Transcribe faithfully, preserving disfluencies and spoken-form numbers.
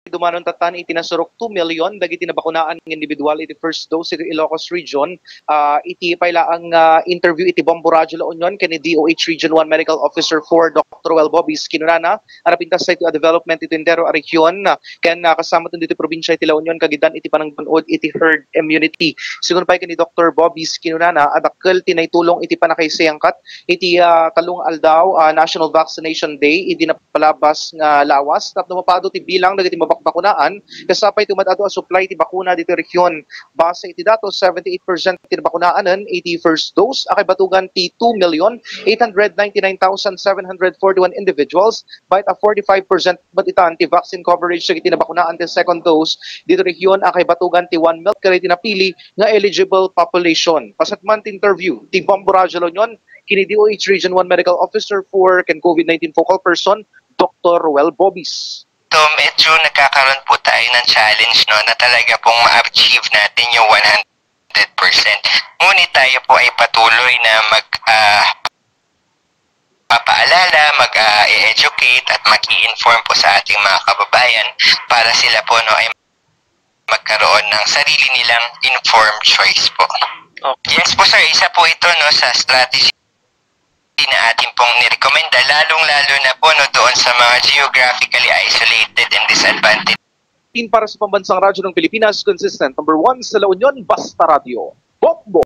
dumanon tatan iti nasurok two million dagiti nabakunaan nga individual iti first dose iti Ilocos Region. Ah, iti pay laeng nga interview iti Bombo Radyo La Union ken ni D O H Region one Medical Officer four, Doctor Well Bobis, kinunana, a napintas daytoy a development iti entero a rehiyon, ah, ken, ah, kasamaten ditoy probinsia iti La Union kagidan iti panangban-od iti herd immunity. Sigun pay ken ni Doctor Bobis, kinunana a dakkel ti naitulong iti pannakaisayangkat iti, ah, tallo nga aldaw, ah, National Vaccination Day idi napalabas nga lawas tapno mapado ti bilang dagiti mabakbakunaan, kastoy pay ti umad-adu a supply ti bakuna ditoy rehiyon. Base iti datos, seventy-eight percent ti nabakunaanen iti first dose a kaibatugan ti two million eight hundred ninety-nine thousand seven hundred forty-one individuals, bayat a forty-five percent met itan ti vaccine coverage dagiti nabakunaan ti second dose ditoy rehiyon a kaibatugan ti one million kadagiti napili nga eligible population. Paset man ti interview ti Bombo Radyo La Union ken ni D O H Region one Medical Officer four ken COVID nineteen focal person, Doctor Well Bobis. So, medyo nagkakaroon po tayo ng challenge, no, na talaga pong ma-achieve natin yung one hundred percent. Ngunit tayo po ay patuloy na mag, ah, papaalala, mag, ah, educate at mag-i-inform po sa ating mga kababayan para sila po, no, ay magkaroon ng sarili nilang informed choice po. Okay. Yes po, sir, isa po ito, no, sa strategy na atin pong nirekomenda, lalong-lalo na po, no, doon sa mga geographically isolated and disadvantaged. Team para sa Pambansang Radyo ng Pilipinas, consistent number one sa La Union, Basta Radyo. Bombo!